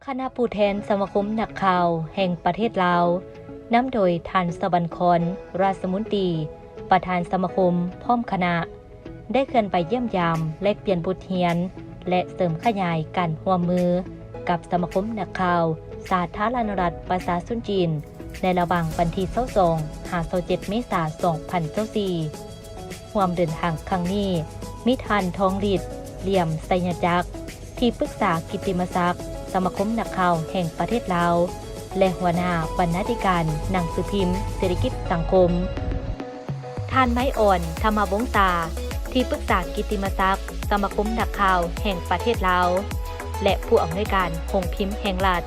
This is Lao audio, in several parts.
ຄະນະຜູ້ແທນສະມາຄົມນັກຂ່າວແຫ່ງປະເທດລາວ ນຳໂດຍທ່ານ ສະຫວັນຄອນ ຣາຊມຸນຕີ ປະທານສະມາຄົມ ພ້ອມຄະນະ ໄດ້ເຄື່ອນໄປຢ້ຽມຢາມ, ແລກປ່ຽນບົດຮຽນ ແລະ ເສີມຂະຫຍາຍການຮ່ວມມືກັບສະມາຄົມນັກຂ່າວສາທາລະນະລັດປະຊາຊົນຈີນ ໃນລະຫວ່າງວັນທີຊາວສອງ ຫາ ຊາວເຈັດ ເມສາ ສອງພັນຊາວສີ່. ຮ່ວມເດີນທາງຄັ້ງນີ້ ມີທ່ານ ທອງລິດ ຫຼຽມໄຊຍະຈັກ ທີ່ປຶກສາກິດຕິມະສັກສະມາຄົມນັກຂ່າວແຫ່ງປະເທດລາວ ແລະ ຫົວໜ້າບັນນາທິການໜັງສືພິມເສດຖະກິດສັງຄົມ, ທ່ານ ໄມອອນ ທຳມະວົງສາ ທີ່ປຶກສາກິດຕິມະສັກສະມາຄົມນັກຂ່າວແຫ່ງປະເທດລາວ ແລະ ຜູ້ອຳນວຍການໂຮງພິມແຫ່ງລັດ,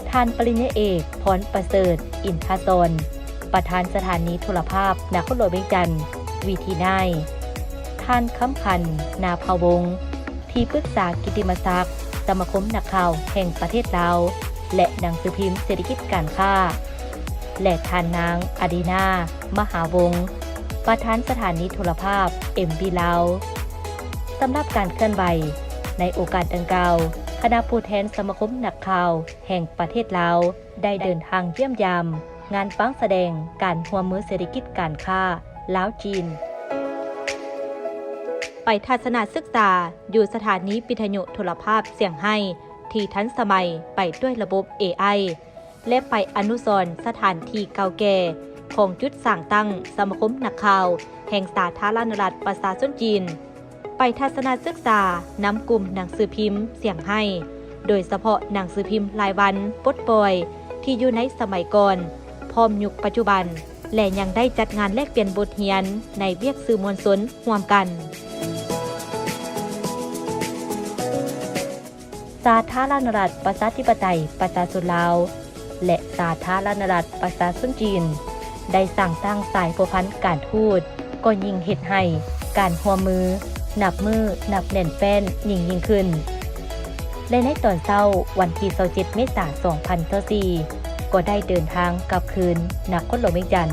ທ່ານ ປະລິນຍາເອກ ພອນປະເສີດ ອິນທະສອນ ປະທານສະຖານີໂທລະພາບນະຄອນຫຼວງວຽງຈັນ ວີທີໄນນ໌, ທ່ານ ຄຳພັນ ນາພະວົງ ທີ່ປຶກສາກິດຕິມະສັກສະມາຄົມນັກຂ່າວແຫ່ງປະເທດລາວ ແລະ ໜັງສືພິມເສດຖະກິດການຄ້າ ແລະ ທ່ານນາງ ອາດີນາ ມະຫາວົງ ປະທານສະຖານີໂທລະພາບ ເອັມ ວີ ລາວ. ສຳລັບການເຄື່ອນໄຫວໃນໂອກາດດັ່ງກ່າວ, ຄະນະຜູ້ແທນສະມາຄົມນັກຂ່າວແຫ່ງປະເທດລາວ ໄດ້ເດີນທາງຢ້ຽມຢາມງານປາງສະແດງການຮ່ວມມືເສດຖະກິດການຄ້າລາວ-ຈີນ, ໄປທັດສະນະສຶກສາຢູ່ສະຖານີວິທະຍຸໂທລະພາບຊຽງໄຮ້ທີ່ທັນສະໄໝໄປດ້ວຍລະບົບເອໄອ ແລະ ໄປອະນຸສອນສະຖານທີ່ເກົ່າແກ່ຂອງຈຸດສ້າງຕັ້ງສະມາຄົມນັກຂ່າວແຫ່ງສາທາລະນະລັດປະຊາຊົນຈີນ, ໄປທັດສະນະສຶກສານຳກຸ່ມໜັງສືພິມຊຽງໄຮ້, ໂດຍສະເພາະໜັງສືພິມລາຍວັນປົດປ່ອຍທີ່ຢູ່ໃນສະໄໝກ່ອນ ພ້ອມຍຸກປັດຈຸບັນ ແລະ ຍັງໄດ້ຈັດງານແລກປ່ຽນບົດຮຽນໃນວຽກສື່ມວນຊົນຮ່ວມກັນ. ສາທາລະນະລັດປະຊາທິປະໄຕປະຊາຊົນລາວ ແລະ ສາທາລະນະລັດປະຊາຊົນຈີນ ໄດ້ສ້າງຕັ້ງສາຍພົວພັນການທູດ ກໍຍິ່ງເຮັດໃຫ້ການຮ່ວມມືນັບມື້ນັບແໜ້ນແຟ້ນຍິ່ງໆຂຶ້ນ ແລະ ໃນຕອນເຊົ້າວັນທີຊາວເຈັດ ເມສາ ສອງພັນຊາວສີ່ ກໍໄດ້ເດີນທາງກັບຄືນນະຄອນຫຼວງວຽງຈັນ.